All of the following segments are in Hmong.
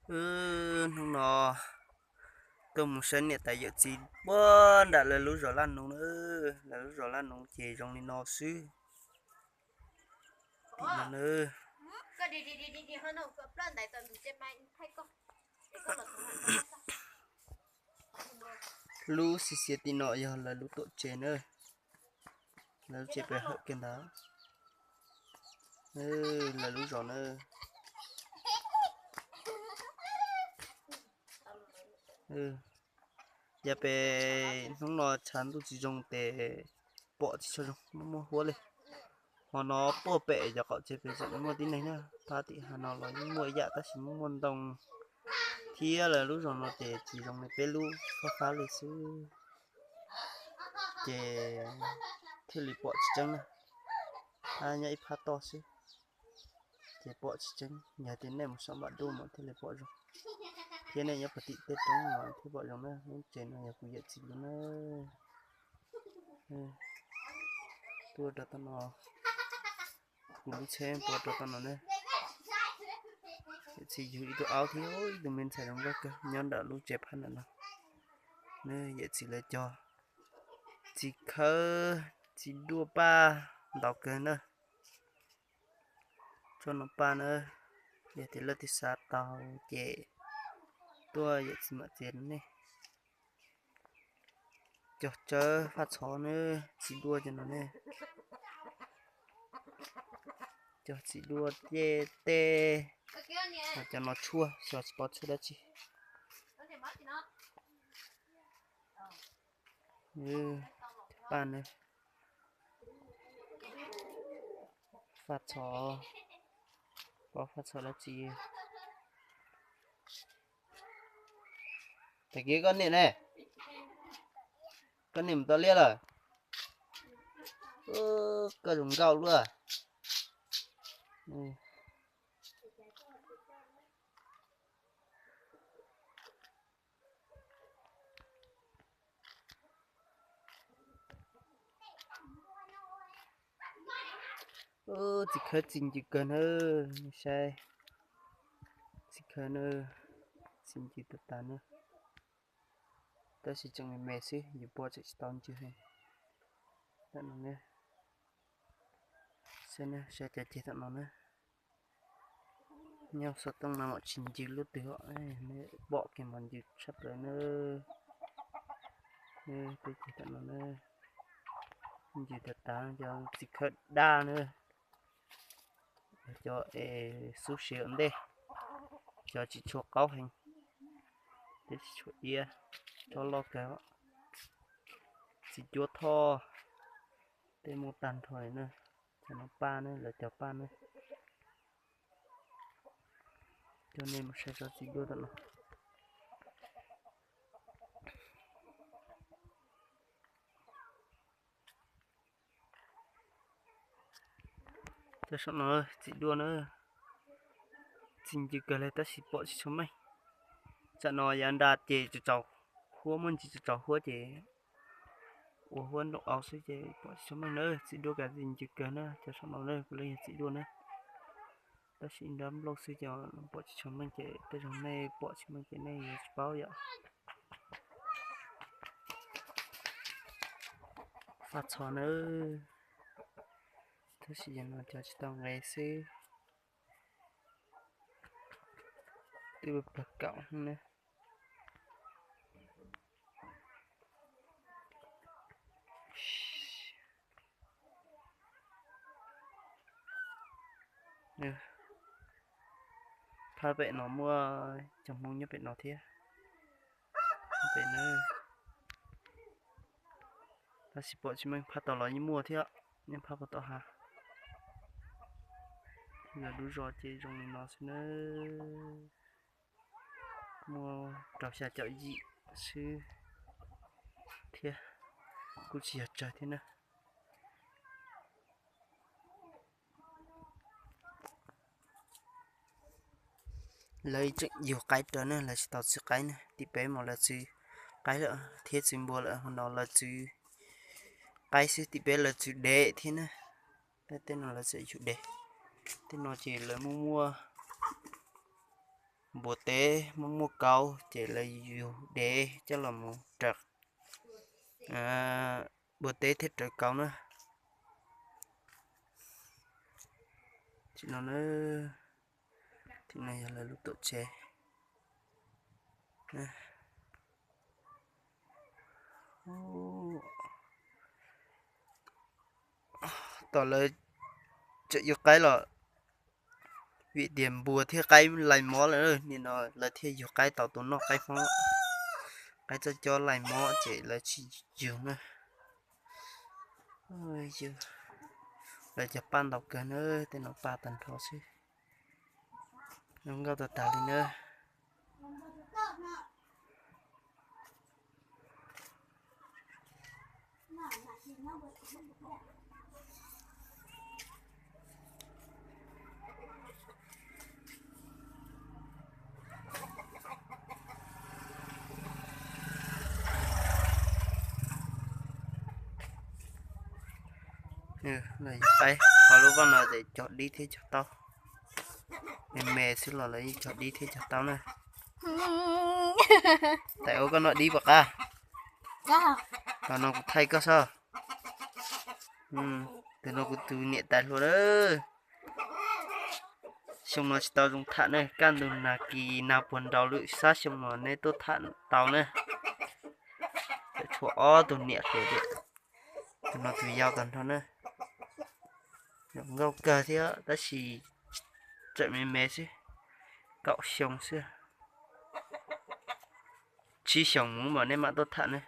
Wb hnub no tuaj mus saib niam tais yawm txiv puag nram lawv lub zos Laj Noov na. Lawv lub zos Laj Noov ces zoo li no xwb. Tim no na. Lub xiav xiav tim no yog lawv lub tuam tsev na. Lawv lub tsev pem hawm kiag ntawd. Lawv lub zos na. Yog pem hnub no tshav ntuj tsis zoo ces pom tsis tshua zoo, muaj muaj huab li. Ho no puag pem cov qaum tsev pem tseem muaj tib neeg na, phab tim hav no los yeej muaj ib yam tab sis muaj muaj ntoo thiab lawv lub zos no ces tsis zoo li peb lub, fab fab li xwb. Ces thiaj li pom tsis tseeb na, nyob ib phab toj xwb. Ces pom tsis tseeb, yog tias nej mus saum npam duj mas thiaj li pom zoo, thiab nej nyob puag tim tej roob no thiaj pom zoo na. Lub tsev no yog kuv yawm txiv lub na. Tuaj rau tom no, kuv lub tsheb tuaj rau tom no na. Yawm txiv yug ib tug aub thiab ib tug me ntxhais zoo nkauj kawg nyob nram lub tsev phab nram no. Yawm txiv lawv cog txiv khawb txiv duaj paj ntau kawg na. Tsob no paj na, yog tias leej twg xav tau ces tuaj yawm txiv mam txiav rau nej. Cog tsawb faj txhov na, txiv duaj cov no ne. Cog txiv duaj tej tej, cov no tshuaj, xyov tsis paub tshuaj dab tsi. Paj na, faj txhov, paub faj txhov dab tsi. Tag kis koj niam ne, koj niam mus tau liaj lawm. Koj zoo nkauj luaj. Txiv khawb txi ncw kawg na, saib. Txiv khawb na, txi ncw tas tas na. Tab sis tseem me me xwb, yus pom tseem tsis tau ncw heev. Tam no ne, saib cov ceg tam no na. Nyob xov tooj no mam tsis ncw lub twg os, pom kiag mas ncw tshaj plaws na. Peb ceg tam no na, ncw tas tas, cov txiv khawb daj na. Cov es xub siav ua ntej, cov tsis tshua qaub heev, thiab tsis tshua iab, tsob loj kawg. Txiv cuab thoj, tej muaj tag nrho li na. Cov no paj na, lawv cov paj na. Coj nej mus saib tsob txiv duaj tam no. Cov saum no txiv duaj na, txi ncw kawg li tab sis pom tsis tshua meej. Tsam no yav nra ces tsaus tsaus huab, muaj ntsis tsaus tsaus huab ces ua huab nroos au xwb ces pom tsis tshua meej na. Txiv duaj kav txi ncw kawg na, cov saum no na kuv leej yog txiv duaj na. Tab sis nrab nplooj xwb ces pom tsis tshua meej ces tej zaum nej pom tsis meej ces nej yuav tsis paub yom. Faj txhos nawb, tab sis yog no cov tsis tau nqe xwb. Twb pawg kaum ne. Phab pem no muaj cov Hmoob nyob pem no thiab. Pem no tab sis pom tsis meej, phab tom los yeej muaj thiab, yeej phab puag tom hav. Lawv lub zos ces zoo li no xwb nawb. Muaj rau xya caum yim xwb thiab, kuj tsis yog tsawg thiab na. Lawv tseem yug qaib rau na, lawv tsis tau txwv qaib na. Tim peb mas lawv txwv qaib lawm thiab txwv npua lawm, hos no lawv txwv qaib xwb, tim peb lawv txwv dev thiab na. Tej no lawv txawm yug dev, tej no ces lawv muaj muaj Npua teb muaj muaj kauv ces lawv yug dev coj los mus raws npua teb thiaj raws kauv na. Tim no, tim no yog lawv lub tuam tsev. Tom lawv tseem yug qaib los vim tias npua thiab qaib lais mob lawm, nim no lawv thiaj yug qaib tau tus noj qaib hmoob. Qaib txoj cob lais mob ces lawv tsis yug na. Lawv cov paj ntau kawg na, tej no paj tag nrho xwb. Zoo nkauj tag tag li na. Los yog qaib, qhov lub vaj no ces cog dib thiab cog taub. Me me xwb los lawv yeej cog dib thiab cog taub na. Tais ua koj noj dib puas qab? Los no kuv thaij koj sob. Tus no kuv tus niam tais hluas na. Xyoo no tsis tau zoo tham ne, kaj ntug nag kis nag puag nraud lwm sab xyoo no neb tuaj tham tau na. Tseem tshuav ob tug niam hluas, tus no tus yau tag nrho na. Zoo nkauj kawg thiab tab sis tseem me me xwb, kaum xyoo xwb. Tsib xyoos mus mas neb mam tuaj tham ne.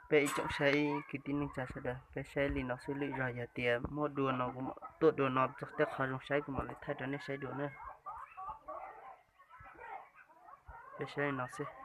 Peb ib tsoom saib kwv tij neej tsa sawv daws, peb saib li no xwb, lwm zaus yog tias muaj dua no, tuaj dua no txog tej qhov zoo saib kuv mam li thaij rau nej saib dua na. Peb saib li no xwb.